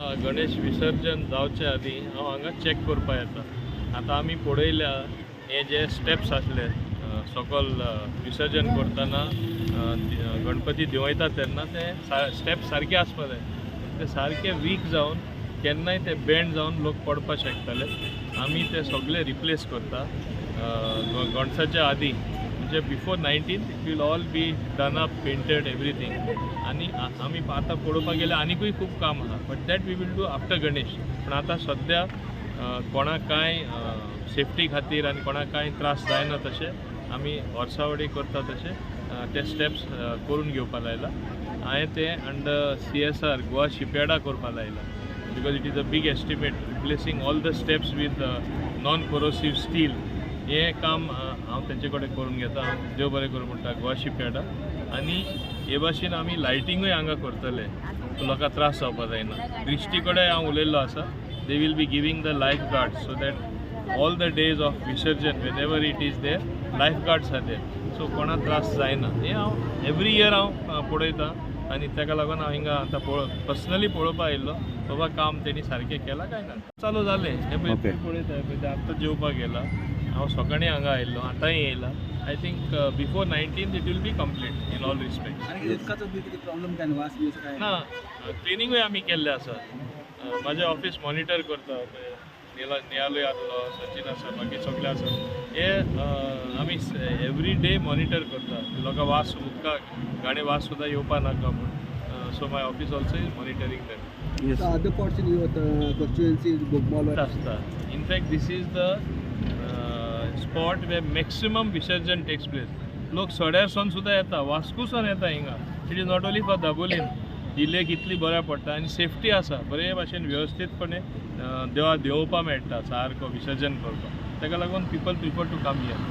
गणेश विसर्जन जावचे आदीं हांव हांगा चॅक करपा येता. आतां आमी पळयल्या हे जे स्टेप्स आसले सकल विसर्जन करतना गणपती देंवयता तेन्ना ते स्टेप्स सारके आसपा जाय. ते सारके वीक जावन केन्नाय ते बेंड जावन लोक पडपाक शकताले. आमी ते सगळे रिप्लेस करता गणसाच्या आदीं, म्हणजे before 19 it will all be done up, painted, everything. आनी आमी आतां पळोवपाक गेल्यार आनिकूय खूब काम आसा, but that we will do after Ganesh. पूण आतां सद्या कोणाक कांय सेफ्टी खातीर आनी कोणाक कांय त्रास जायना तशें आमी वर्सावडी करता तशें ते स्टेप्स करून घेवपा लायला. हांवें ते अंडर CSR Goa शिपयार्डा करपा लायला, because it is a big estimate, replacing all the steps with non corrosive steel. हें काम हांव तेंचे कडेन करून घेता. देव बरें करूं म्हणटा गोवा शिपयार्डा. आनी हे भाशेन आमी लायटिंगूय हांगा करतले, लोकांक त्रास जावपा जायना. दृश्टी कडेन हांव उलयल्लो आसा, they will be giving the life guard so that all the days of Visarjan, whenever it is there, life guards are there, so कोणाक त्रास जायना. हें हांव एवरी इयर हांव पळयता आनी ताका लागून हांव हिंगा आतां पर्सनली पळोवपाक आयिल्लो, बाबा काम तेणी सारकें केलां काय ना. चालू जालें हें पळय. पळयता पळय, आत्तां जेवपाक गेला. हांव सकाळीं हांगा आयिल्लो, आतांय येयला. I think before 19 it will be complete in all respect. आनी उदकाचो बी कितें प्रॉब्लम काय, वास बी असो काय? ना, क्लिनिंगूय आमी केल्लें आसा. म्हाजें ऑफिस मॉनिटर करता. नियालूय आसलो, सचिन आसा, बाकी सगळे आसा. हे आमी एवरी डे मॉनिटर करता, लोकां वास, उदकाक घाणे वास सुद्दां येवपा नाका म्हूण. So my office also is monitoring that. Other parts in your constituency, Bogmalo? आसता. In fact, this is the spot where maximum Visarjan takes place. लोक सड्यार सावन सुद्दां येता, वास्कोसून येता हिंगा. It is not only for Dabolim. ही लेक इतली बऱ्या पडटा आनी सेफ्टी आसा. बरे भाशेन वेवस्थीतपणे देवा देंवोवपा मेळटा सारको विसर्जन करपाक. ताका लागून people prefer to come here.